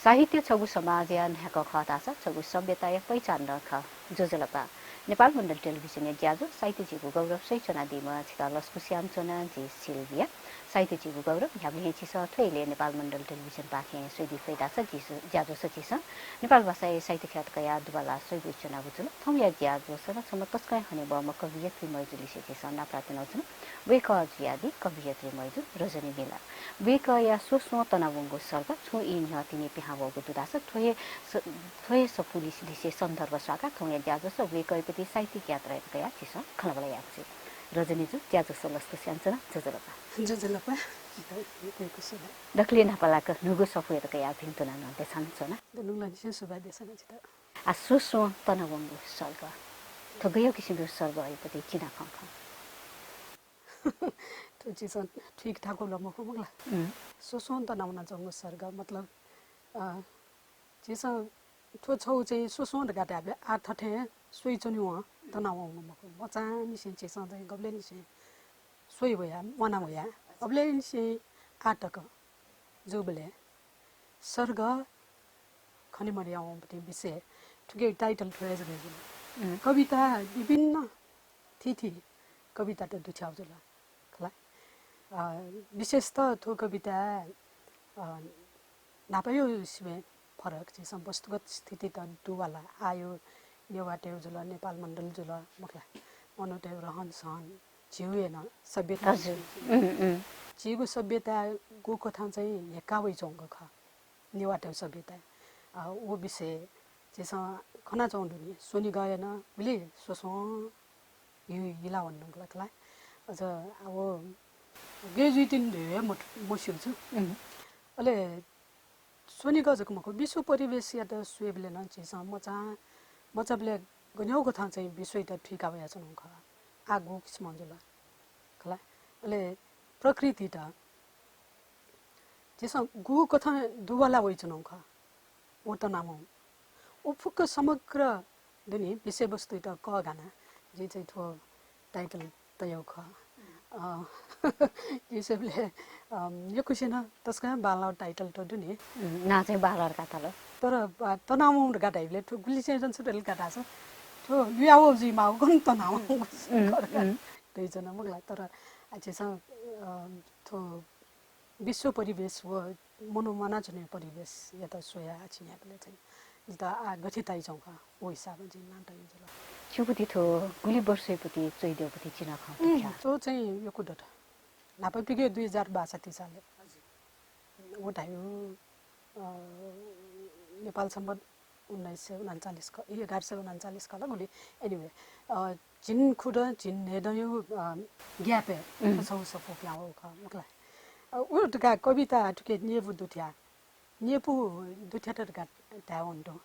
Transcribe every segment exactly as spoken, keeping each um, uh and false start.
साहित्य छगू समाजया न्ह्याक्व खः धाःसा छगू सभ्यताया पहिचान नं खः। ज्वजलपा। नेपाल मण्डल टेलिभिजनया ज्याझ्वः साहित्य झीगु गौरव स्वयाच्वनादीम्ह छितः लसकुस यानाच्वना, जि सिल्भिया। साहित्य झीगु गौरव, न्ह्याबलें हे झीसं थ्व इलय् नेपाल मण्डल टेलिभिजनपाखें स्वयादी फइ धाःसा झीसं ज्याझ्वःसं झीसं नेपाल भाषाया साहित्य ख्यात कयाः दुबाला स्वयाः वयाच्वनागु जुल। थौंया ज्याझ्वःसं नं छम्ह तसकं हनेबहःम्ह कवयित्री मय्जु लिसे झीसं नापलात यानागु जुल। वय्कः जुयादी कवयित्री मय्जु रजनी मिला। वय्कःया स्वस्वं तनावंगु सर्ग, छुं ई न्ह्यः तिनि पिहां वःगु दु धाःसा थ्व हे स-, थ्व हे सफू लिसे, लिसे सन्दर्भ स्वाकाः थौंया ज्याझ्वःसं वय्कःयापति साहित्यिक यात्रायात कयाः झीसं खँल्हाबल्हा यायेगु जुइ। रजनीजु, ज्याझ्वःसं लसकुस यानाच्वना, ज्वजलपा। ज्वजलपा। दकलय् न्हापालाक न्हूगु सफूयात कयाः भिन्तुना नं देछानाच्वना। दुनुगलंनिसें सुभाय् देछाना छितः। आ, स्वस्वं तनावंगु सर्ग। थ्व गय् किसिमया सर्गयापति चिनाखँ खः? थ्व झीसं ठीक ठाक ला मखु मखुला। उम्। स्वस्वं तनावनाच्वंगु सर्ग, मतलब, अ, झीसं थ्व छगू चाहिँ स्वस्वं धकाः धायेबलय् आः थथे स्वयाच्वनेवं तनावंगु मखु। मचांनिसें झीसं चाहिँ गबलेनिसें स्वया वया, म्वाना वया, गबलेनिसें आः तक जूबलय् सर्ग खने मदयावंपति विषय, थुके title थ्व हे जक जुल। उम्। कविता विभिन्न थीथी कवितात दुथ्याउ जुल। खला। अ, विशेषतः थ्व कविता, अ, न्हापाया सिबें फरक, झीसं वस्तुगत स्थितित दुवाला, आःया नेवाःतय् जुल, नेपाल मण्डल जुल, मखला, मनूतय् रहन सहन, झीगु हे नं सभ्यता। हजुर। उम्, उम्। झीगु सभ्यता गुकथं चाहिँ न्ह्याका वइच्वंगु खः, नेवाःतय् सभ्यता। अ, व विषय झीसं खनाच्वंगु दु नि, स्वनिगःया नं गुलि स्वस्वं यु-, हिला वंगु खला। अझ व गय् जुइतिनि धयागु हे मत-, मस्यू छु। उम्। अले स्वनिगः जक मखु, विश्व परिवेशयात स्वयेबलय् नं झीसं मचा, मचाबलय् गज्याःगु कथं चाहिँ विश्वयात थुइका वयाच्वनागु खः। आः गु किसिमं जुल खला। अले प्रकृतित झीसं गु कथं दुवाला वइच्वनागु खः, व तनावं। व फुक्क समग्र दुनि विषयवस्तुयात कःघानाः जिं चाहिँ थ्व title तयागु खः। अ, जिं स्वयेबलय्, अ, यक्वसिनं तसकं बांलाःगु title त दुनि। उम्, नां चाहिँ बांलाः धकाः धाल। तर, अ, तनावं धकाः धाइबलय् थ्व गुलि चाहिँ छु धकाः धाःसा थ्व लुया वःगु जुइमाःगु, गन तनावं उम्, उम्। धइच्वन मखला। तर, अ, झीसं, अ, थ्व विश्व परिवेश व मनू म्वानाच्वनीगु परिवेशयात स्वयाः आः छिं न्ह्याबलय् चाहिँ जितः आः गथे ताइच्वंगु खः, व हिसाबं जिं नां तयागु जुल। छिगु पति थ्व गुलि वर्षया पति च्वयादीगु पति चिनाखँ उम्, दुथ्याः। थ्व चाहिँ यक्व दत। न्हापा पिके दुई हजार बासट्ठी सालय्। व धायेगु, अ, नेपाल सम्बत उन्नाइस सय उनन्चालिस ख-, ए, एघार सय उनन्चालिस खः ला गुलि। Anyway, अ, झिंखुदँ, झिंन्हय्दँया, अ, gap-य् उम्। थ्व छगू सफू पिहां वःगु खः, मखला। अ, उ धकाः कविता थुके न्यय्पु दुथ्याः, न्यय्पु दुथ्यात धकाः धायेवं दु।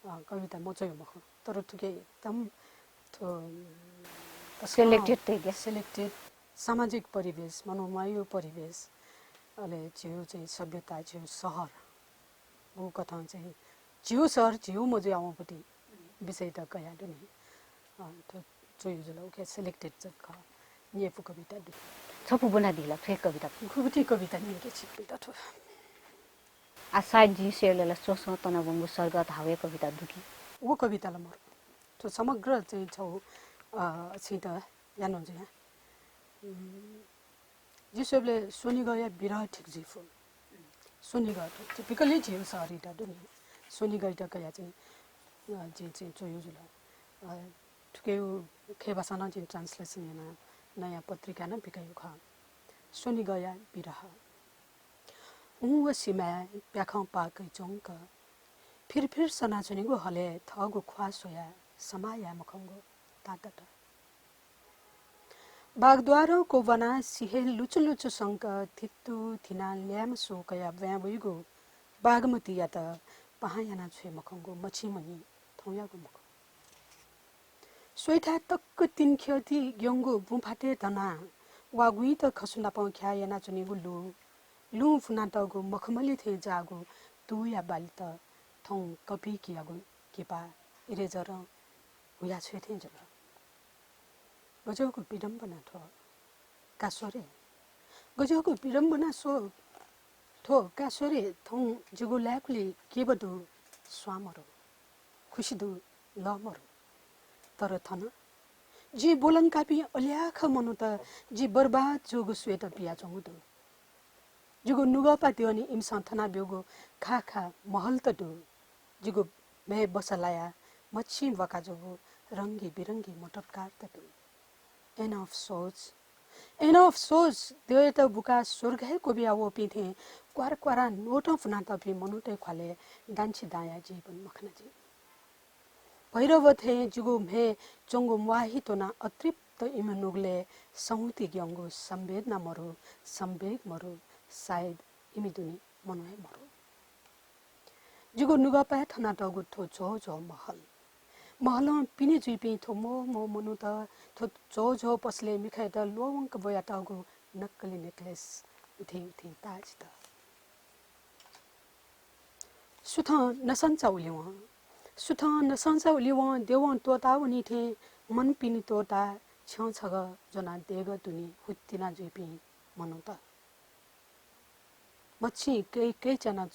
अ, कविता मच्वय् मखु, तर थुके एकदम थ्व, अ, selected तयाः। Selected, सामाजिक परिवेश, मनू म्वाःगु परिवेश, अले झीगु चाहिँ सभ्यता, झीगु शहर, व कथं चाहिँ झीगु शहर झीगु मजुयावंपति विषयत कयाः दुनि। अ, थ्व च्वय् जुल, उके selected जक खः। न्यय्पु कविता दु। छपु ब्वनादी ला, थ्व हे कविता? गुगुति कविता न्यंके छिकपिन्त थ्व। आ, सायद जिं स्वयेबलय् ला स्वस्वं तनावंगु सर्ग धाःगु हे कविता दु कि? व कविता ला मरु। थ्व समग्र चाहिँ छगू, अ, छित याना जुया। उम्, जिं स्वयेबलय् स्वनिगःया विरह ठीक जुइ फु। स्वनिगः त typically झीगु शहरयात दुनि। स्वनिगःयात कयाः चाहिँ, अ, जिं चाहिँ च्वय् जुल। अ, थुके खय् भाषां नं जिं translation यानाः नयाँ पत्रिकाय् नं पिकयागु खः। स्वनिगःया विरह। हुँ व सिमाय् प्याखं पाकय् च्वंक फिरफिर सनाच्वनीगु हलय् थःगु ख्वाः स्वयाः समाः याये मखंगु तातत। बागद्वारं क्वब्वानाः सिहेल लुचुलुचु संक थित्तुथिनाः ल्याय्म्ह सू कयाः ब्वाँय् वइगु बागमतीयात पाहां यानाः छ्वये मखंगु मछिंम्ह हि थौंयागु मखु। स्वइथाय् तक्क तिनि ख्यःति ग्यंगु बुँफातय् दनाः वा गुँइत खसु नाप ख्याः यानाच्वनीगु लु, लुँ फुनातःगु मखमली थें जाःगु तुया बालित थौं कपिकियागु किपा eraser-ं हुया छ्वये थें जुल। गज्याःगु विडम्बना थ्व। का स्व रे। गज्याःगु विडम्बना स्व। थ्व कासोरे थौं जिगु लाय्कुलि केब दु, स्वां मरु, खुसि दु, लः मरु। तर थन जिं ब्वलंकापिं अल्याख मनूत जि बर्बाद जूगु स्वयेत पियाच्वंगु दु। जिगु नुगःपा द्यःने इमिसं थनाब्यूगु खाखा महलत दु। जिगु म्हय् बसा लायाः मच्छिं ब्वाका जूगु रंगी बिरंगी मोटरकारत दु। एन अफसोस, एन अफसोस, द्यःयात बुकाः स्वर्ग हे क्वबिया वःपिं थें क्वार क्वारां नोटं पुनातःपिं मनूतय् ख्वालय् दांछि दांया जीवन मखना जि। भैरव थें जिगु म्हय् च्वंगु म्वाहि त्वनाः अतृप्त इमि नुगलय् संहुति ग्यंगु संवेदना मरु, संवेग मरु, सायद इमि दुने मनू हे मरु। जिगु नुगःपाय् थनातःगु थ्व झ्वःझ्वः महल, महलं पिने जुइपिं थ्व म्वःम्वः मनूत, थ्व झ्वःझ्वः पसलय् मिखायात ल्वःवंक ब्वयातःगु नक्कली नेकलेस उथें उथें ताः जित। सुथं नसंचा उलिवं, सुथं नसंचा उलिवं द्यवं त्वःतावनी थें मनपिनि त्वःताः छ्यं छगः ज्वनाः देगः दुने हुत्तिना जुइपिं मनूत। मच्छिं कय् कय् च्यानाः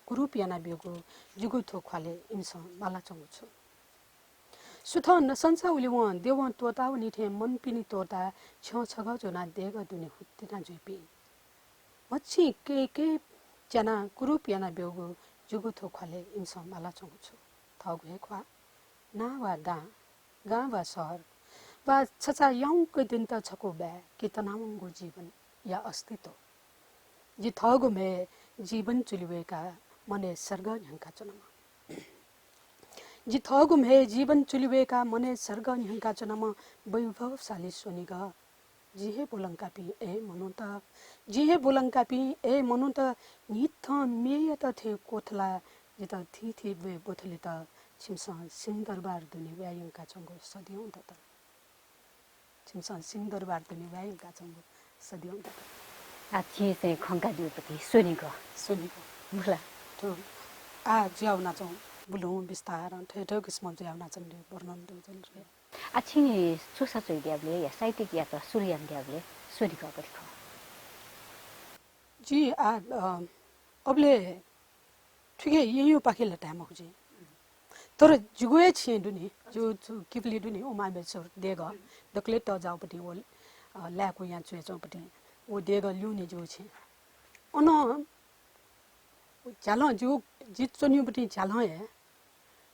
कुरूप यानाब्यूगु जिगु थ्व ख्वालय् इमिसं मालाच्वंगु छु। सुथं नसंचा उलिवं द्यवं त्वःतावनी थें मनपिनि त्वःताः छ्यं छगः ज्वनाः देगः दुने हुत्तिना जुइपिं। मच्छिं कय् कय् च्यानाः कुरूप यानाब्यूगु जिगु थ्व ख्वालय् इमिसं मालाच्वंगु छु। थःगु हे ख्वाः, नां वा गां, गां वा शहर, वा छचा याउँक दिन्त छकू बाय् कि तनावंगु जीवनया अस्तित्व। जि थःगु म्हय् जीवन चुलि वय्काः मनय् सर्ग न्ह्यंकाच्वनाम्ह। जि थःगु म्हय् जीवन चुलि वय्काः मनय् सर्ग न्ह्यंकाच्वनाम्ह वैभवशाली स्वनिगः। जिं हे ब्वलंकापिं अय् मनूत, जिं हे ब्वलंकापिं अय् मनूत न्हिथं मेयात थें क्वथलाः जितः थीथी ब्वय् ब्वथुलित छिमिसं सिंहदरबार दुने वये यंकाच्वंगु सदियौं दत। छिमिसं सिंहदरबार दुने वये यंकाच्वंगु सदियौं दत। आः छिं चाहिँ खंकाजूगु पति स्वनिगः। स्वनिगः। बुला। थ्व आः जुयावनाच्वंगु बुलुं बिस्तारं थथे किसिमं जुयावनाच्वंगु वर्णन दु जुल रे। आः छिं च्वसा च्वइद्याबलय् या साहित्यिक यात्रा सुरु यानाद्याबलय् स्वनिगः गथे खः? जिं आः, अ, अबलय् थुखे येँयापाखे ला धाये मखु जिं। तर जिगु हे छेँ दु नि, जिगु छु किपलि दु नि, उमामेश्वर देगः, दकलय् तःजाःपट्टि व, अ, लाय्कू याँ च्वय् च्वंपट्टि, व देगः ल्यूने जिगु छेँ। अन झ्यालं जिगु, जि च्वनीपट्टि झ्यालं हे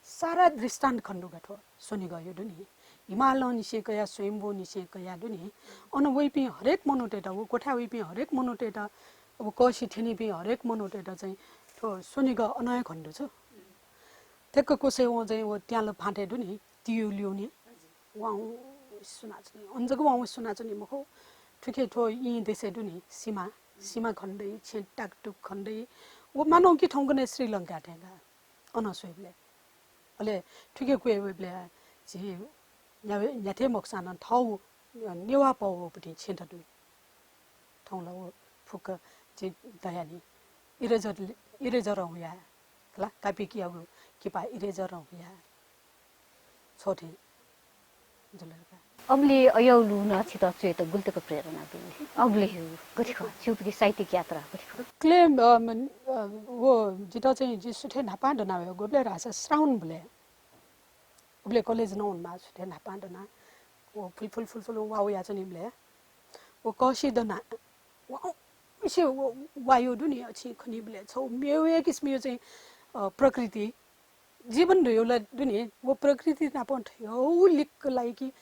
सारा दृष्टान्त खने दु का थ्व स्वनिगःया दु नि। हिमालंनिसें कयाः स्वयम्भूनिसें कयाः दु नि। अन वइपिं हरेक मनूतय्त, व क्वथाय् वइपिं हरेक मनूतय्त, अब कःसि थ्यनीपिं हरेक मनूतय्त चाहिँ थ्व स्वनिगः अन हे खने दु छु। ठ्याक्क क्वसय् वं चाहिँ व त्याल फाँथय् दु नि, तियु ल्यूने। वाउँ सुनाच्वनी, अन जक वाउँ सुनाच्वनी मखु। थुखे थ्व येँ देशय् दु नि, सिमा, सिमा खने दइ, छेँ टाकटुक खने दइ। व मानौं कि थौंकन्हय् श्रीलंका थें का। अन स्वइबलय्। अले थुखे क्वय् वइबलय् झी न्ह्या-, न्ह्याथे मखुसां नं थःगु नेवाः पौ वःपट्टि छेँत दु। थौं ला व फुक्क झी दया नि। Eraser, eraser हुया, खला, कापी कियागु किपा eraser हुया। छ्वथें जुल का। अबलय् अय् लुँ नं छितः च्वयेत गुलि तक प्रेरणा बी? अबलय् हे गथे खः? छिगु साहित्यिक यात्रा गथे खः? क्ले, अ, मन, अ, व जितः चाहिँ जि सुथय् न्हापां दना वये, गुबलय् धाःसा श्रावण बुलय्। उबलय् कलेज नं वनेमाः सुथय् न्हापां दना। व फुलफुल, फुलफुल वा वयाच्वनीबलय् व कःसि दना। व, व, व वायु दु नि, अछिं खनीबलय् छौ मेवय् किसिमयु चाहिँ, अ, प्रकृति। जीवन धयागु ला दु नि, व प्रकृति नाप थ्यौ लिक्क लाइ कि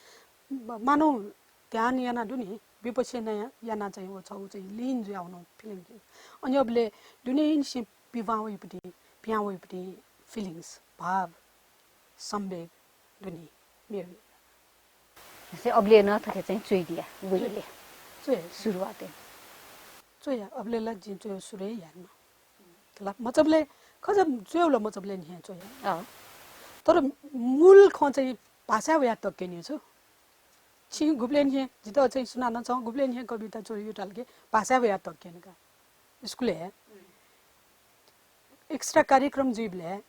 म-, मानौं ध्यान याना दु नि, विपश्यना या-, याना चाहिँ व छौ चाहिँ लीन जुया वनागु feeling कि। अनि अबलय् दुनेंनिसें पिवां वइपट्टि, पिहां वइपट्टि feelings, भाव, संवेग दु नि, मेवय्। से अबलय् नं थथे चाहिँ च्वइदिया, वइले। च्वया। सुरुवातय्। च्वया, अबलय् ला जिं च्वय् सुरु हे याना। खला, मचाबलय्, खजं च्वय् ला मचाबलय् न्ह्यः च्वया। अँ। तर मूल खँ चाहिँ भाषाय् वया तक्यनियु छु। छिं गुबलय् न्ह्यः, जितः चाहिँ सुनानं छं गुबलय् न्ह्यः कविता च्वय् धाल कि भाषाय् वया तक्यन का। स्कुलय् extra कार्यक्रम जुइबलय्,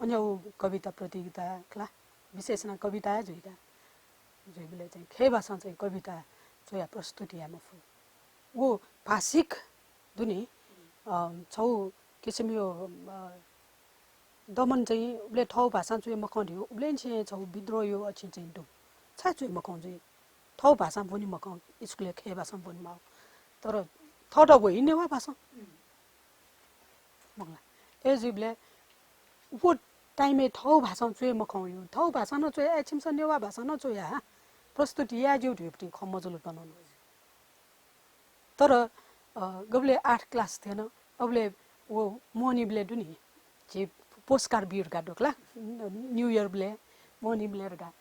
अन्य उ कविता प्रतियोगिता खला, विशेष नं कविता हे जुइका। जुइबलय् चाहिँ खय् भाषां चाहिँ कविता च्वया प्रस्तुत याये मफु। व भाषिक दु नि, अ, छौ किसिमयो, अ, दमन चाहिँ उबले थौ भाषां च्वय् मखं धियो, उबलेंछें छौ विद्रोहयो अछिं चाहिँ दु। छाय् च्वय् मखं जुइ? थौ भाषां ब्वने मखं, स्कुलय् खय् भाषां ब्वने माः। तर थःत वइ नेवाः भाषां। मखुला। अय् जुइबलय् व time-य् थौ भाषां च्वय् मखं यो। थौ भाषां नं च्वय्, ए, छिमिसं नेवाः भाषां नं च्वय् या। प्रस्तुति याये ज्यू धुइपतिं खँ मजुल तन। तर, अ, गबलय् आठ class थेन, अबलय् व मोहनीबलय् दु नि, झी postcard बिउ धकाः दु खला, New Year बलय्, मोहनीबलय् धकाः।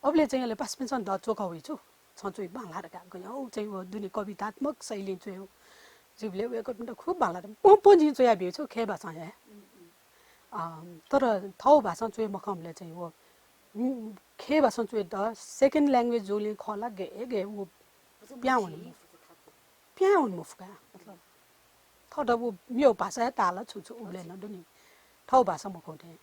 अबलय् चाहिँ अले पासापिन्सं द च्वकः वइ छु, छं च्वइ बांला धकाः गय्, उ चाहिँ व दु नि कवितात्मक शैलीं च्वय्। जुइबलय् वय्‌कःपिन्त खुब बांला, पं पं जिं च्वया बिउ छु, खय् भाषां हे। अ, तर थौ भाषां च्वय् मखंबलय् चाहिँ व, उम्, खय् भाषां च्वय् द second language जूलिं खः ला गय् गय् व प्यां वने मफु। प्यां वने मफु का, मतलब, थःत व म्यू भाषा हे ताल छु छु उबलय् नं दु नि। थौ भाषा मखु थें।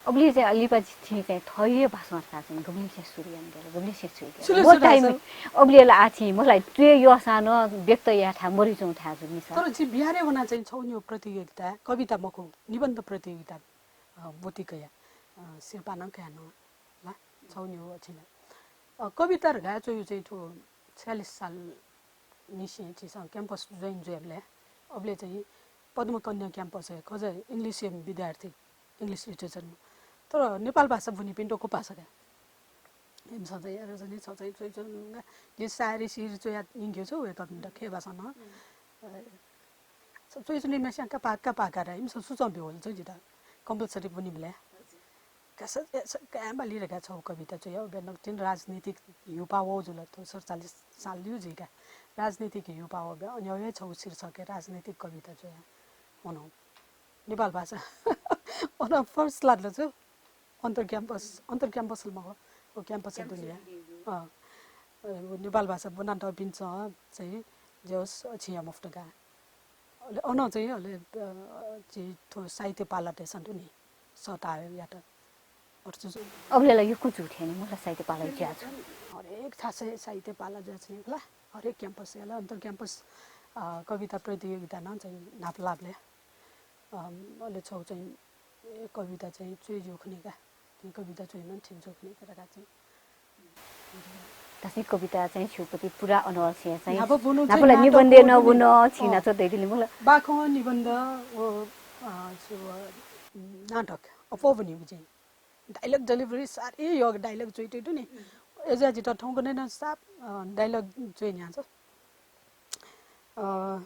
अबलय् चाहिँ लिपा झी चाहिँ थःगु भाषां धकाः चाहिँ गबलेंसें सुरु यानादिल, गबलेंसें छु यानादिल। सुरु, व सुरु time आसा। अबलय् ला आछि, मला, च्वय् यःसां नं व्यक्त याये थाय् मरुइच्वं थाय् जू नि सा। तर झी बिहारय् वना चाहिँ छौ न्यू प्रतियोगिता, कविता मखु, निबन्ध प्रतियोगिता, अ, ब्वति कया, अ, सिरपाः नं कया नं ला, छौ न्यू अछिं ला। अ, कविता धकाः च्वय् चाहिँ थ्व छयालिस साल निसें झीसं campus join जुयाबलय्, अबलय् चाहिँ पद्मकन्या campus-य् खः जा English-या विद्यार्थी, English literature-मा। तर नेपाल भाषा ब्वनीपिं दक्व पासा का। इमिसं चाहिँ रजनी छ चाहिँ च्वय् च्वंगा, जिं सायरी सिरी च्वया न्यंके छु वय्‌कःपिन्त खय् भाषां नं। अ, च्वय् च्वनीम्हस्यां का पा, का पा का रा, इमिसं सुचं ब्यूगु छु जितः compulsory ब्वनीबलय्। का स, ए, स, काय् बाली धकाः छौ कविता च्वया, उबलय् नकतिनि राजनीतिक ह्यूपाः वःगु जुल, थ्व सतचालिस साल लिउ जुइका। राजनीतिक ह्यूपाः वःबलय् अन्यौ हे छौ शीर्षकय् राजनीतिक कविता च्वया। अन नेपाल भाषा। अन first लात ला छु, अन्तर campus, अन्तर campus ला मखु, व campus दुनिया। अँ। अ, व नेपाल भाषा ब्वनातःपिन्सं चाहिँ ज्यूस अछिं या मफुत का। अले अन चाहिँ अले, अ, झी थ्व साहित्य पालातय्‌सं दु नि, सःता यात। अथे छु छु। अबलय् ला यक्व जू थें नि, मला, साहित्य पाला ज्या छु। हरेक थासय् साहित्य पाला ज्या छु खला, हरेक campus-य् ला, अन्तर campus, अ, कविता प्रतियोगिता नं चाहिँ न्हापा लाबलय्। अ, अले छौ चाहिँ, ए, कविता चाहिँ च्वये ज्यू खनी का, जिं कविता च्वयेमाः, थ्व च्वये खनी का धकाः चाहिँ। धाःसा कविता चाहिँ छिगु पति पुरा अनर्स हे चाहिँ न्हापा ब्वनु न्हापा चाहिँ ला नाटक निबन्ध व नं दु नि। वन, छिं अँ। नाचो दइदिले मला। बाखं निबन्ध व, अ, छु, अ, नाटक अप्वः ब्वनीगु चाहिँ। Dialogue delivery साह्रै यःगु dialogue च्वइतुइ दु नि। अय्‌जुया जितः थौंकन्हय् नं साप, अ, dialogue च्वये न्ह्याः छु। अ,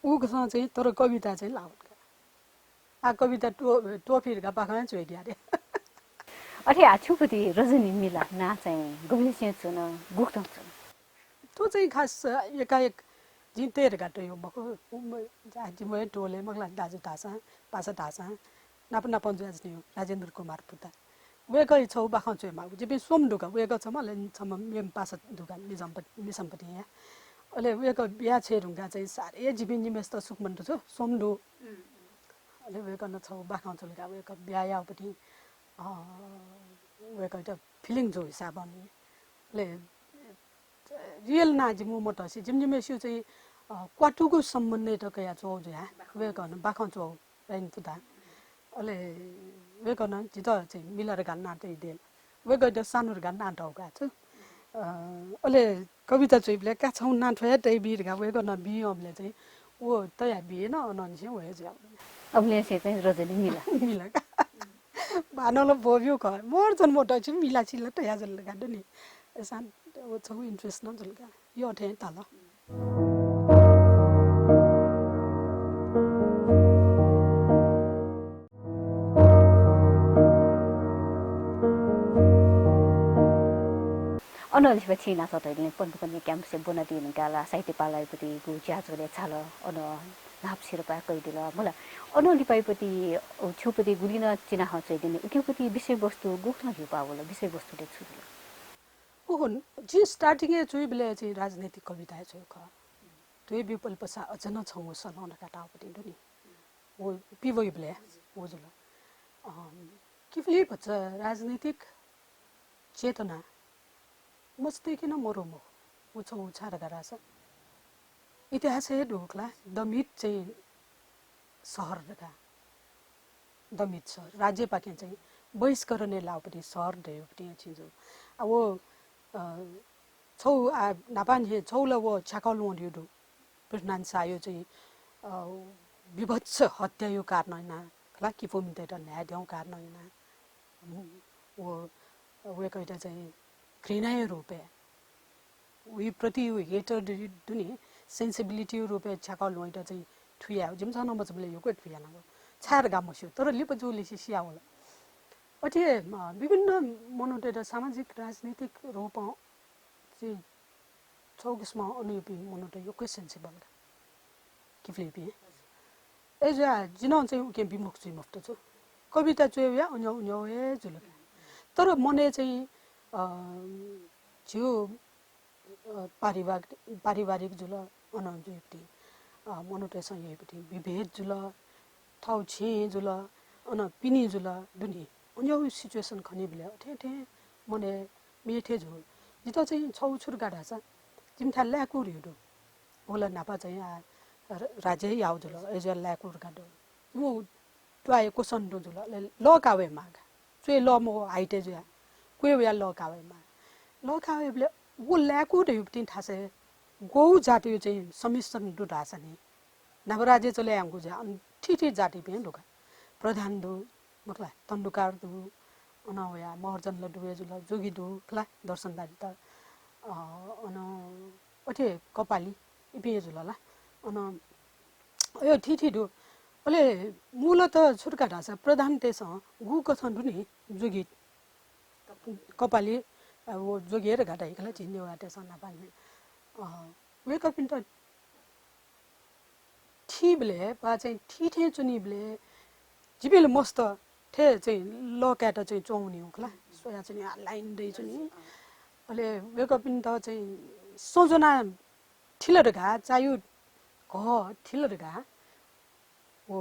उगुसां चाहिँ तर कविता चाहिँ लावन का। आ, कविता त्व-, त्वःफिर का बाखं च्वय्‌के यारे। अथे आ, छिगु पति रजनी मिला नां चाहिँ गुबलेंसें च्वन, गुकथं च्वन? थ्व चाहिँ खास एकाएक जिं तये धकाः तयेगु मखु। उम, आ, जिमि हे टोलय् मखु ला, दाजु धाःसां, पासा धाःसां, नाप नापं जुयाच्वनीगु राजेन्द्र कुमार पुता। वय्‌कःया छगू बाखं च्वयेमाःगु। जिपिं स्वम्ह दु का, वय्‌कः छम्ह, अले छम्ह मेम्ह पासा दु का, मिजंप-, मिसंपतिंया। अले वय्‌कः बिया छ्वये धुंकाः चाहिँ साह्रै जिपिं निम्हय्‌सित सुख मन्त छु, स्वम्ह दु। अले वय्‌कलं छगू बाखं च्वल का, वय्‌कः बिया याःगुपतिं, अ, वय्‌कःयात feeling जू हिसाबं नि। अले real नां जिमिगु मतसे, जिमि निम्हय्‌सिगु चाहिँ, अ, क्वातुगु सम्बन्धयात कयाः च्वःगु जुयाः वय्‌कलं बाखं च्वःगु राजेन्द्र पुता। अले वय्‌कलं जितः चाहिँ मिला धकाः नां तयादिल। वय्‌कःयात सानु धकाः नां तःगु का छु। अ, अले कविता च्वइबलय् का छगू नां थ्व हे तयाबी धकाः वय्‌कलं बियाबलय् चाहिँ व तयाबी हे नं अनंनिसें व हे जुयाः। अबलेंसें चाहिँ रजनी मिला। मिला का। बानल ब्वब्यू खः। मोर जन्म दछि मिला सिला तया जल का दनि। अय्‌सां व छगू interest नं जुल का। यःथें ताल। अनं लिपा छिं नासः धइगुलिं पद्मकन्या campus-य् ब्वनादी धुंकाः ला साहित्य पालायापतिंगु ज्याझ्वलय् झाल, अन न्हापा सिरपाः कयादिल, मला। अनं लिपायापतिं छिगुपतिं गुलि नं चिनाखँ च्वयादिल, उकियापतिं विषयवस्तु गुकथं ल्यूपाः वल, विषयवस्तुलय् छु जुल? ओहो, जिं starting-य् च्वइबलय् चाहिँ राजनैतिक कविता हे च्वयेगु खः। ध्वय् ब्यूपलिपसा अझ नं छंगु सलं धकाः धाःगुपतिं दु नि। व पिवइबलय् व जुल। अँ, किफली भचा राजनैतिक चेतना मस्तय्‌के नं मरु मखु। व छगू छाय् धकाः धाःसा इतिहासय् हे दु खला, दमित चाहिँ शहर धकाः। दमित शहर राज्यपाखें चाहिँ बहिष्करणय् लाःपट्टि शहर धयापट्टि अथे जू। आ, व, अ, छौ, आ, न्हापां हे छौ ला व छ्याकः ल्वहंतय् दु। पृथ्वीनारायण शाहयो चाहिँ, अ, विभत्स हत्यायो कारणं याना खला, किपूमितय्‌त न्ह्याये द्यं कारणं याना। व, वय्‌कःयात चाहिँ घृणाया रूपय्, उइ प्रति उ hatred दुने, sensibility रूपय् छ्याकः ल्वहंतय्‌त चाहिँ थुया, जिमिसं नं मचाबलय् यक्व थुयानागु। छाय् धकाः मस्यू, तर लिपा जूलिसे सियावल। अथे, अ, विभिन्न मनूतय्‌त सामाजिक, राजनीतिक रूपं चाहिँ छौ किसिमं अनयापिं मनूत यक्व sensible का। किपलय्‌पिं। अय्‌जुया जिं नं चाहिँ उके विमुख जुइ मफुत छु। कविता च्वयेया उन्ह्यः उन्ह्यः हे जुल का। तर मनय् चाहिँ, अ, झीयो, अ, पारिवारिक, पारिवारिक जुल, अन जुइपट्टि, अ, मनूतय्‌सं याइपट्टि विभेद जुल, थौ छेँ जुल, अन पिने जुल, दुने। उन्ह्यः situation खनीबलय् अथे अथे मनय् मेथे जू। जितः चाहिँ छौ छु धकाः धाःसा, जिमिथाय् लाय्‌कूर यु दु। व ला न्हापा चाहिँ आ, र-, राज्य याउ जुल, अय्‌जुया लाय्‌कूर का दु। व त्वाःया क्वसं दु जुल, अले लः का वयेमाः का। च्वय् लः मवः, हाइट जुया। क्वय् वया लः का वयेमाः। लः का वयेबलय् व लाय्‌कूर धयापिं थासय् गौ जातयो चाहिँ सम्मिश्रण दु धाःसा नि, न्हापा राज्य चले यायेगु जुया, अन थीथी जातिपिं दु का। प्रधान दु, मखु ला, तण्डुकार दु, अन वया महर्जन ला दु, अय्‌जु ला, जोगी दु, खला, दर्शनदारी त, अ, अन अथे कपाली, इपिं अय्‌जु ला, अन अयो थीथी दु। अले मूलतः छु धकाः धाःसा प्रधानतय्‌सं गु कथं दु नि, जोगी, कपाली, अ, व जोगी हे धकाः धाइ खला, झी नेवाःतय्‌सं न्हापा नि। अ, वय्‌कःपिन्त थीबलय् वा चाहिँ थीथें च्वनीबलय् जिपिं ला मस्त थें चाहिँ लः कायेत चाहिँ च्वंवनी खला, स्वयाच्वनी, आ, line दइच्वनी। अले वय्‌कःपिन्त चाहिँ सँ ज्वनाः थिल धकाः, चायु घः थिल धकाः व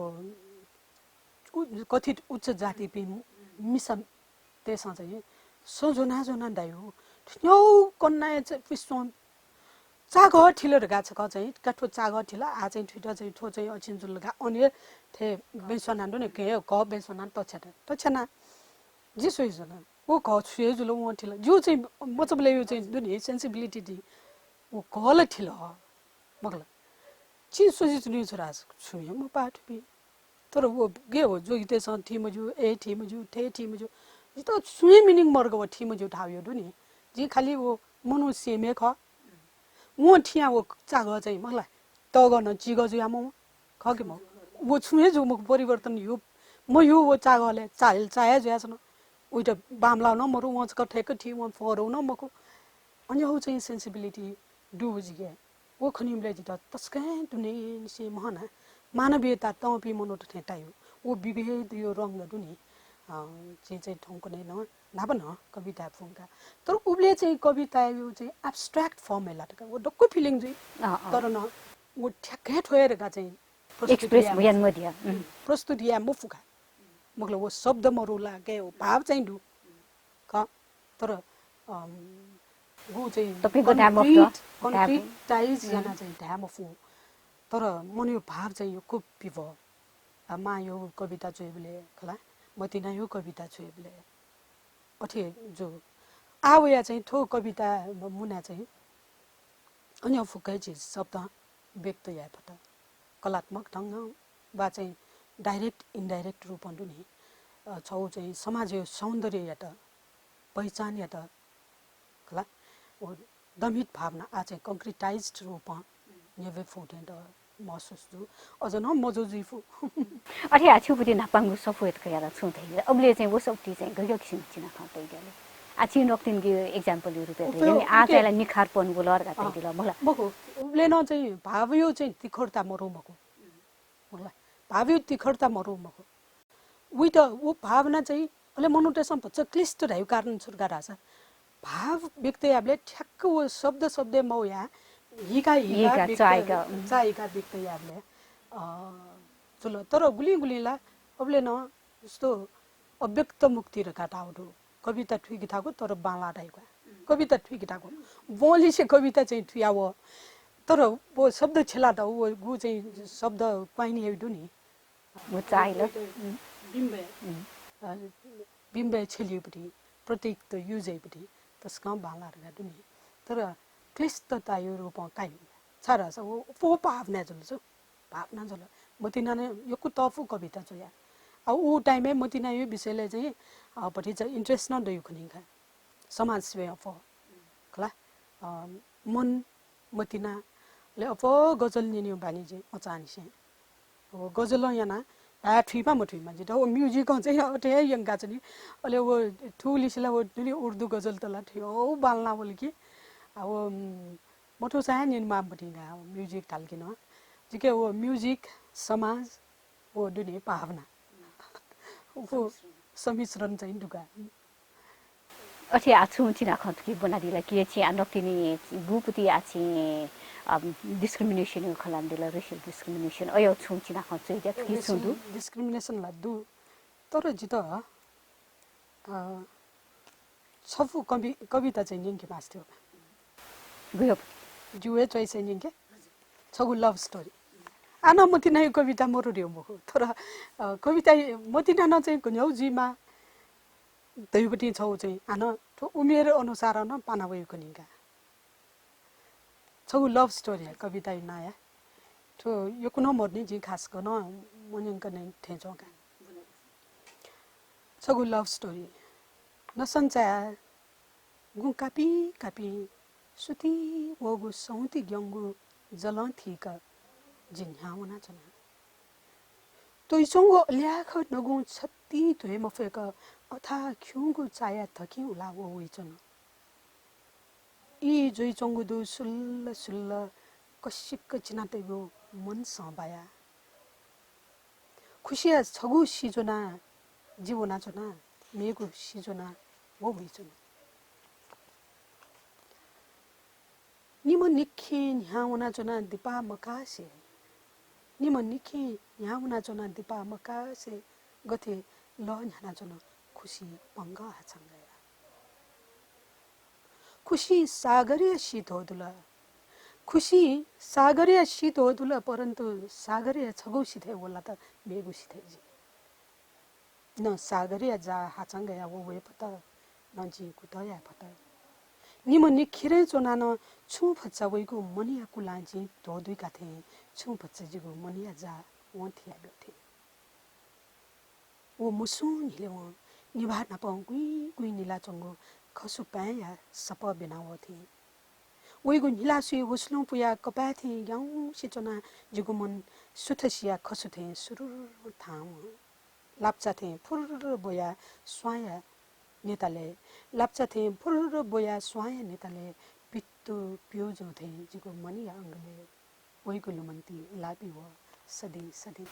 उ-, कथित उच्च जातिपिं मिसातय्‌सं चाहिँ सँ ज्वनाः ज्वनाः धायु, थ्यौ कन्नाय् चाहिँ पिस्वं चाघः थिल धकाः छकः चाहिँ, का थ्व चाघः थिल, आ चाहिँ थुइत चाहिँ थ्व चाहिँ अछिन जुल धकाः अन हे थें बेंस्वनाः दु नि, घः बेंस्वनाः तछ्यात, तछ्याना। जि स्वयाच्वना, व घः छु हे जुल वं थिल। जिउ चाहिँ मचाबलय् यु चाहिँ दु नि, sensibility दि। व घः ला थिल, मखु ला। जिं स्वयाच्वनी छु धाःसा, छुं हे मपाः थुपिं। तर व गे हो, जोगितय्‌सं थी मज्यू, ए थी मज्यू, थे थी मज्यू। जितः छुं हे meaning मरु का व थी मज्यू धाःगु दु नि। जिं खालि व मनू सेम हे खः। वं थियाः व चाघः चाहिँ, मखु ला, तःगः नं चिघः जुयाः मवं, खः कि मखु? व छुं हे जू मखु, परिवर्तन यु, मयू व चाघःलय्, चा-, चाया जुयाच्वन। उइत बांमलाः नं मरु, वं छकः थय्‌क थी, वं फरौ नं मखु। अन हौ चाहिँ sensibility दु जिके। व खनीबलय् जितः तसकं दुनेंनिसें महना, मानवीयता तंपिं मनूत थें तायु। व विभेदयो रंग दु नि, अ, जिं चाहिँ थौंकन्हय् नं न्हापा नं कविताय् फुंका। तर उबलय् चाहिँ कवितायु चाहिँ abstract form हे लात का। व दक्व feeling जुइ। अँ, अँ। तर नं व ठ्याक्कै थ्व हे धकाः चाहिँ प्रस्तुत express याये याये मफु। मदिया। उम्। प्रस्तुत याये मफु का। मखु ला, व शब्द मरु ला, के हो, भाव चाहिँ दु। खः, तर, अम, गु चाहिँ तपाईँको धाये मफु, concrete, धाये मफु। Concretize याना चाहिँ धाये मफु। तर मनयो भाव चाहिँ यक्व पिभः। आ, मांयो कविता च्वयेबलय् खला, मतिनायो कविता च्वयेबलय् अथे जू। आ वया चाहिँ थ्व कविता म-, मुना चाहिँ अन्य फुक्कै चिज शब्द व्यक्त याये फत। कलात्मक ढंगं वा चाहिँ direct, indirect रूपं दु नि। अ, छौ चाहिँ समाजयो सौन्दर्ययात, पहिचानयात, खला, व दमित भावना आ चाहिँ concretized रूपं न्ह्यब्वये फु थें त महसुस जू। अझ नं मजू जुइ फु। अथे आ छिगु प्रति न्हापांगु सफू हे त कयाः ला छुं धइगु। अबले चाहिँ व सफूति चाहिँ गज्याःगु किसिम चिना खँ तइदियाले। आ छिं नकतिनिगु example यो रूपय् उके, धइदियाले। आ उके। चाहिँ ला निखारपन गुलर का अँ, तइदिल, मखु ला। मखु। उबले नं चाहिँ भावयो चाहिँ तिखरता मरु मखु। मखु ला। भावयो तिखरता मरु मखु। उइत व भावना चाहिँ अले मनूतय्‌सं भचा क्लिष्ट धाइगु कारण छु का धाःसा भाव व्यक्त याबलय् ठ्याक्क व शब्द शब्दय् मवया हिका हिका हिका व्यक्त, चाहिका, उम्। चाहिका व्यक्त याबलय्, अ, जुल। तर गुलिं गुलिं ला अबले नं जस्तो अव्यक्त मुक्ति धकाः धाउ दु। कविता थुइके थाकु तर बांला धाइगु। कविता थुइके थाकु। बंलिसे कविता चाहिँ थुया व तर व शब्द छेलात, व गु चाहिँ शब्द क्वाइन याइ दु नि। व चाहिल। बिम्बे बिम्बे छेलिउपट्टि प्रतीक त युजैपट्टि तस्कं बांला धका दु नि। तर क्लिष्टतायु रूपं काइ, छाय् धाःसा व पो भावना जुल छु, भावना जुल। मतिना ने यक्व तफु कविता च्वया। आ उ टाइमय् मतिनायु विषयले चाहिँ भतिचा इन्ट्रेस्ट न दयु खनिंखा। समाज सेवा अफ खला। मन मतिना ले अफ गजल निनिउ बानी जे मचानिसे। व गजल याना भा थुइमा मथुइमा जित व म्युजिक चाहिँ अथे यंका चनि। अले व थुलिसिला व दुली उर्दू गजल तला थुइ ओ बालना वल कि। आ व मथु चाहिँ निनमा बटिंगा म्युजिक तालकिन। जिके व म्युजिक समाज व दुने भावना व सम्मिश्रण चाहिँ दुगा। अथे आछुं चिना खं तुकी बनादिला कि छि आ नक्तिनी गुपति आछि डिस्क्रिमिनेशन खलान दिला, रेशियल डिस्क्रिमिनेशन अयो छुं चिना खं चुइजा तुकी छुं दु। डिस्क्रिमिनेशन ला दु। तर जित छफु कवि कविता चाहिँ निंके मास्ति हो। गुयो जुए चोइसे निंके छगु लभ स्टोरी। आना मति नै कविता मरु रे मखु। तर कविता मतिना न चाहिँ गुन्यौ जुइमा दैवटी छौ चाहिँ आन थ्व उमेर अनुसार न पाना वयु कनिका। छगु लभ स्टोरी कविता नाया। थ्व यकुन मर्नी जिं खास गन मन्यंक नै थें चौका। छगु लभ स्टोरी। नसंचा गुं कापी कापी सुति वगु सौति ग्यंगु जलं थीक जिं न्ह्यावना च्वना। तोइचंगु ल्याख नगुं छत्ती ध्वे मफेक अथा खिउँगु चाया धकिं उला ववइचन। ई जुइचंगु दु सुल्ल सुल्ल कसिक चिनातय्गु मन संबाया। खुसिया छगू सिज्वना जि वनाच्वना, मेगु सिज्वना व वइच्वना। निम्ह निखें न्ह्यावनाच्वना दिपा मकासे, निम्ह निखें न्ह्यावनाच्वना दिपा मकासे गथे लः न्ह्यानाच्वन खुसी पंग हाछंगया। खुसी सागरया शीत हो दुल। खुसी सागरया शीत हो दुल, परन्तु सागरया छगू सिथय् वला त मेगु सिथय् जि। न सागरया जा हाचंगया व वये फत, न जिं कुतः याये फत। निम्ह निखिरय् च्वना न छुं फच्चा वइगु मनया कुलां जिं ध्वदुइका थें छुं फच्चा जिगु मनया जा वं थियाब्यु थें। व मुसुं न्हिले वं निभाः नापं गुइँ गुइँ निलाच्वंगु खसु पाँय्‌या सपः ब्यना वः थें। वइगु निलासुइ हुसलुं पुयाः कपाय् थें ग्याउँसे च्वनाः जिगु मन सुथसिया खसु थें सुरुर थाहां वं। लाप्चा थें फुर्र ब्वयाः स्वांया नेतालय्, लाप्चा थें फुर्र ब्वयाः स्वांया नेतालय् पित्तु प्यौजं थें जिगु मनया अंगलय् वइगु लुमन्ति लापि वः सदिं सदिं।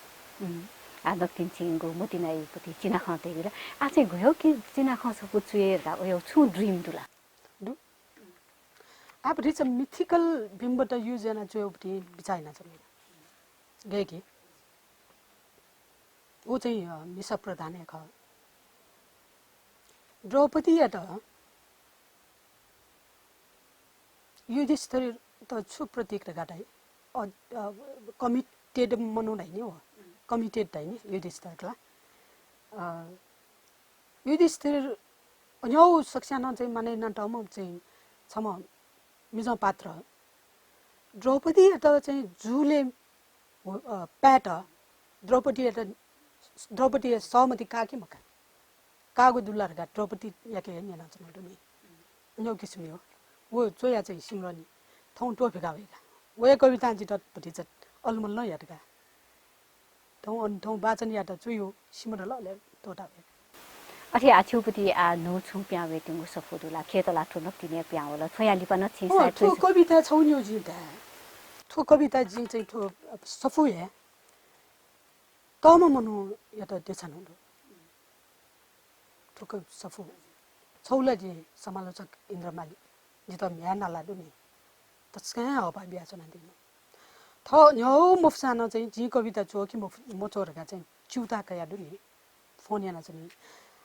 आ दक्तिन छिंगु मतिनायुपति चिनाखं तयेगु ला। आ चाहिँ घ्वय् कि चिनाखं सफू चुये ला, वय् छुं ड्रिम दु ला? दु। आब रिचा मिथिकल बिम्बत युज याना च्वयेगुपति बिचाः याना च्वने। गय् कि उ चाहिँ मिसा प्रधान हे खः। द्रौपदीयात युधिष्ठिर त छु प्रतीक धकाः धाइ? कमिटेड मनू धाइ नि हो, कमिटेड धाइ नि युधिष्ठिर खला। युधिष्ठिर अन्यौ सकस्यां नं चाहिँ माने यानातःम्ह चाहिँ छम्ह मिजं पात्र। द्रौपदीयात चाहिँ जुले पायेत द्रौपदीयात द्रौपदीया सहमति का कि मका? काःगु दु ला धकाः द्रौपदीयाके हे न्यनाच्वनागु दु नि। अन्यौ किसिमयो। व च्वया चाहिँ सिमरनी थौं त्वःफिका वय्का। वया कवितां जितः भतिचा अलमल नं यात का। थौं अन थौं वाचन यात च्वयो सिमरल अले त्वःता वय्का। अथे आछिउपति आ न्हू छुं प्यां वयेत्यंगु सफू दु ला? खेत ला थ्व नक्तिने प्यां वल। थ्वया लिपा नं छिं अँ, सायद थ्व थ्व कविता छौ न्यू जिं धाये। थ्व कविता जिं चाहिँ थ्व सफू हे तःम्ह मनूयात देछानु दु। थुक सफू छौ ला जि समालोचक इन्द्र माली जितः म्ह्याय् नाला दु नि। तसकं हःपाः बियाच्वनादीम्ह। थः न्ह्यौ मफुसां नं चाहिँ जिं कविता च्वः कि मफु-, मच्वः धकाः चाहिँ च्यूताः कयादु नि। फोन यानाच्वनी।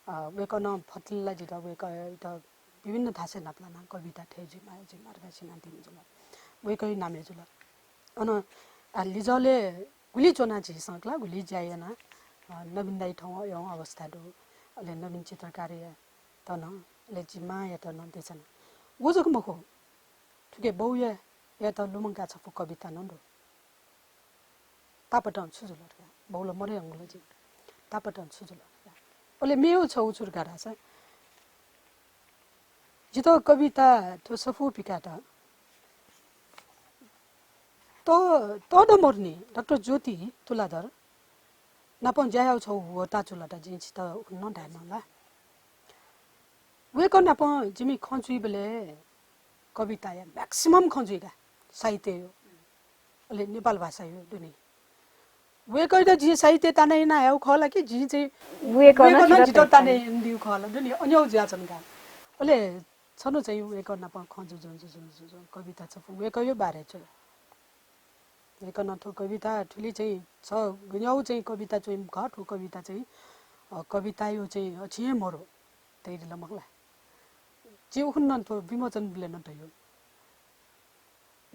अ, वय्कलं फतल्ला जितः वय्कःयात विभिन्न थासय् नापलानाः कविता थय् जुइमा, जुइमा धकाः स्यनादीम्ह जुल। वय्कःया नामय् जुल। अन आ, लिजलय् गुलि च्वना झीसं क्ला, गुलि ज्या याना, अ, नवीन दाइ थौं अयं अवस्था दु, अले नवीन चित्रकारयात नं, अले जि मांयात नं देछाना। व जक मखु, थुके बौया, यात लुमंका छपु कविता नं दु। तापातं छु जुल धकाः, बौ ला मरे हंगु ला जि। तापातं छु जुल धकाः। अले मेव छौ छु धकाः धाःसा, जितः कविता थ्व सफू पिकात त-, तःदँ मरुनि डाक्टर ज्योति तुलाधर नापं ज्या याउ छौ वता चुलता जिं छितः उखुन्हु धायेमाल ला। वय्‌कः नाप जिमि खँ जुइबलय् कविताया maximum खँ जुइका साहित्ययो, अले नेपाल भाषायो दुने। वय्‌कःयात जिं साहित्य ताना याना हयाउ खः ला कि जिं चाहिँ वय्‌कलं वय्‌कलं जितः जितः ताना ताना यानादिउ खः ला दुने, अन्यौ जुयाच्वंका। अले छन्हु चाहिँ वय्‌कः नाप खँ जुजुं जुजुं जुजुं कविता छपु वय्‌कःयो बारे च्वया। वय्‌कलं थ्व कविता थुलि चाहिँ छ गन्यौ चाहिँ कविता च्वइम्ह खः, थ्व कविता चाहिँ, अ, कवितायो चाहिँ अछि हे मरु तइदिल मखु ला। जि उखुन्हु नं थ्व विमोचन बिलय् नं धयो।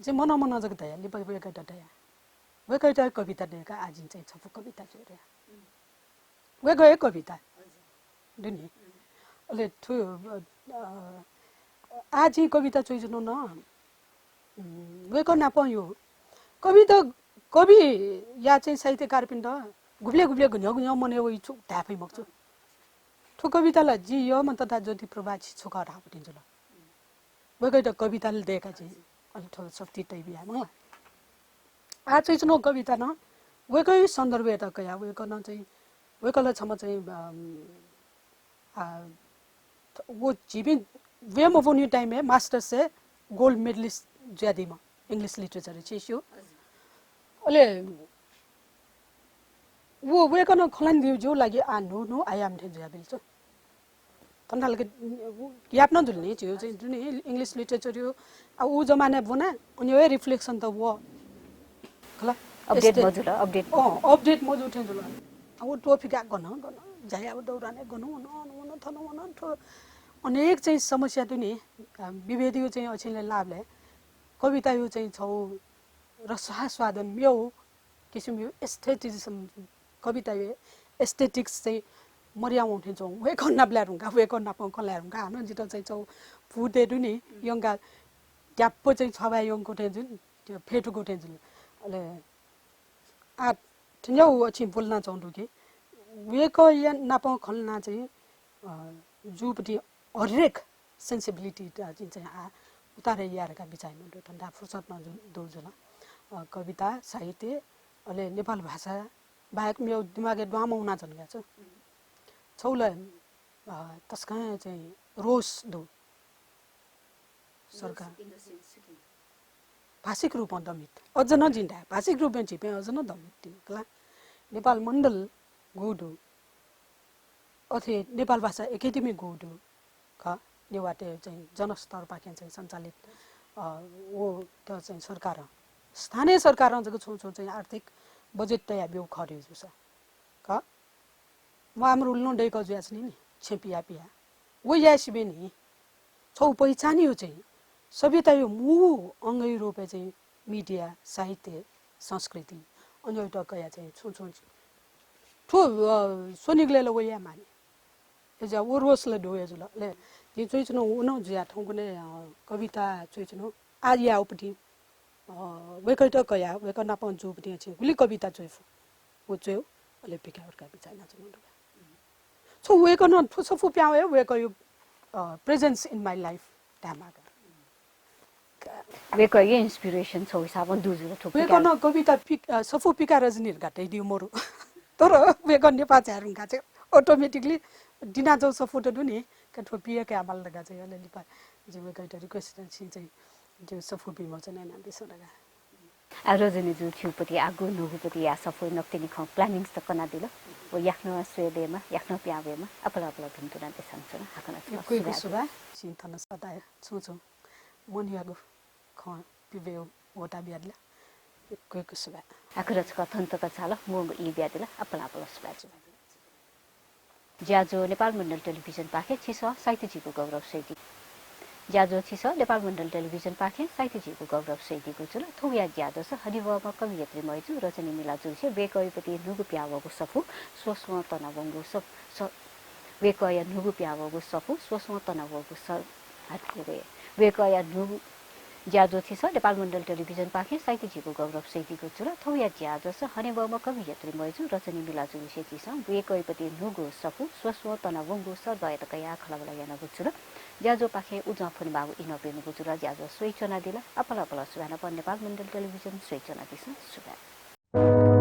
जि मनं मनं जक धया, लिपा वय्‌कःयात धया। वय्‌कःयात कविता दय्‌का आः जिं चाहिँ छपु कविता च्वये धया। वय्‌कःयो कविता दुनि। अले थ्व, अ, आः जिं कविता च्वइच्वनु नं, उम्, वय्‌कः नापं यो कविता, कविया चाहिँ साहित्यकारपिन्त गुबलय् गुबलय् गन्यौ गन्यौ मनय् वइ छु धाये फइ मखु छु। थ्व कविता ला जि यःम्ह तथा ज्योति प्रभा छि छु खः धाःगु थें जुल। वय्‌कःयात कविता ला दय्‌का जि, अले थ्व सफुति तइ बिया मखु ला। आः च्वइच्वनु कविता नं वय्‌कःयो सन्दर्भयात कयाः वय्‌कलं चाहिँ, वय्‌कलं छम्ह चाहिँ, अम, आ, व झीपिं वये मफुनियो time-य् masters-य् gold medalist जुयादीम्ह English literature छि स्यू। अले व वय्‌कलं खँ ल्हानादीगु लागि आः न्हू न्हू आयाम थें जुयाबिल छु। थन थाल कि यापनं जुल नि, झीगु चाहिँ जुन English literature-यो, आ, उ जमानाय् ब्वना, अन्यौ हे reflection त वः। खला? Update यस्ते मजुल, update। अँ, update मजू थें जुल। आ, उ त्वफिका गन, गन, ज्या याउ दौरानय् गन वन, वन, थन वन, थ्व अनेक चाहिँ समस्या दु नि, आ, विभेदयो चाहिँ अछिनले लाभले, कवितायो चाहिँ छौ रसास्वादन म्यौ किसिमयो aestheticism, कवितायो aesthetics चाहिँ मर्या वं थें च्वं। वय्‌कः नाप लाये धुंका, वय्‌कः नाप खँ ल्हाये धुंका। हानं जितः चाहिँ छौ भूतय् दु नि, यंका ध्याप्प चाहिँ छवाय् यंकु थें जुल, त्यो फेथुकु थें जुल। अले आ, थन्याउ अछि बोलना च्वं दु कि, वय्‌कःया नाप खँ ल्हाना चाहिँ, अ, जूपति हरेक sensibility त जिं चाहिँ आ, उतारे याये धकाः बिचाः याना दु। थन दा फुर्सद नं जु-, दु जुल। अ, कविता, साहित्य, अले नेपाल भाषा बाहेक मेउ दिमागय् द्वांम्ह वनाच्वंगु छु। छौ ला, अ, तसकं चाहिँ रोष दु। सरकार। भाषिक रूपं दमित। अझ नं जिं धाये, भाषिक रूपं झीपिं अझ नं दमित तिनि खला। नेपाल मण्डल गु दु। अथे नेपाल भाषा एकेडेमी गु दु। ख, नेवाःतय् चाहिँ जनस्तरपाखें चाहिँ सञ्चालित, अ, व त चाहिँ सरकारं, स्थानीय सरकारं जक छुं छुं चाहिँ आर्थिक बजेट तया ब्यू खः रे जुसा। ख, वामरुल नं दय्‌कः जुयाच्वनी नि, छेँ पिया पिया। व याये सिबें नि, छौ पहिचानयो चाहिँ सभ्यतायो मू अंगयो रूपय् चाहिँ media, साहित्य, संस्कृति, अन्यौत कया चाहिँ छुं छुं थ्व, अ, स्वनिगलय् ला व याये मानि। अय्‌जुया व रोष ला दु अय्‌जुल। अले जिं च्वइच्वनु व नं जुया थौंकन्हय्, अ, कविता च्वइच्वनु आः याउपति, अ, वय्‌कःयात कया, वय्‌कः नाप जूपति छि गुलि कविता च्वइफु। व च्वय्, अले पिकाः उरका बिचाः यानाच्वनु दु। छौ वय्‌कलं थ्व सफू पिहां वय्, वय्‌कःयो, अ, presence in my life धायेमाः का। वय्‌कःयो inspiration छौ हिसाबं दु जुल थ्व पिकाः। वय्‌कलं कविता पिक-, अ, सफू पिकाः रजनी धकाः धयादिउ मरु। तर वय्‌कः नेपाः झाये धुंकाः चाहिँ automatically दिनाच्वंगु सफूत दु नि, का थ्व पिये कायेमाल धकाः चाहिँ अले लिपा जिं वय्‌कःयात request याना छिं चाहिँ जिगु सफू विमोचन यानादिसँ धकाः। आ, रजनी जु छिगु पति आगु न्हूगु पति या सफू नकतिनि खँ planning त कनादिल। व याकनं स्वये दयेमा, याकनं पिहां वयेमा, आपालं आपालं भिन्तुना देछानाच्वना। हाकनं यक्व यक्व सुभाय्। सुभाय्। छिं थन सदाया छुं छुं मनयागु खँ पिबे वता बियादिल। यक्व यक्व सुभाय्। आखिर छकः थन तक झाल, मुंगु ई बियादिल, आपालं आपालं सुभाय्। ज्याझ्वः नेपाल मण्डल टेलिभिजनपाखें छिसं साहित्य झीगु गौरव स्वयादी। ज्याझ्वः छिसः नेपाल मण्डल टेलिभिजनपाखें साहित्यजिगु गौरव स्वयादीगु जुल। थौंया ज्याझ्वलय् हनेबहःम्ह कवयित्री मय्जु रजनी मिला जुलिसे वय्कःयापति न्हूगु प्याः वःगु सफू स्वस्वं तनावंगु स-, स-, वय्कःया न्हूगु प्याः वःगु सफू स्वस्वं तनावंगु स-, हात रे। वय्कःया न्हूगु ज्याझ्वः छिसः नेपाल मण्डल टेलिभिजनपाखें साहित्यजिगु गौरव स्वयादीगु जुल। थौंया ज्याझ्वलय् हनेबहःम्ह कवयित्री मय्जु रजनी मिला जुलिसे झीसं वय्कःयापति न्हूगु सफू स्वस्वं तनावंगु सःजःयात कयाः खँल्हाबल्हा यानागु जुल। ज्याझ्वःपाखें उजं फ्वनेमाःगु इनाप ब्यूगु जुल। ज्याझ्वः स्वयाच्वनादिल। आपालं आपालं सुभाय् नापं नेपाल मण्डल टेलिभिजन स्वयाच्वनादिसँ। सुभाय्।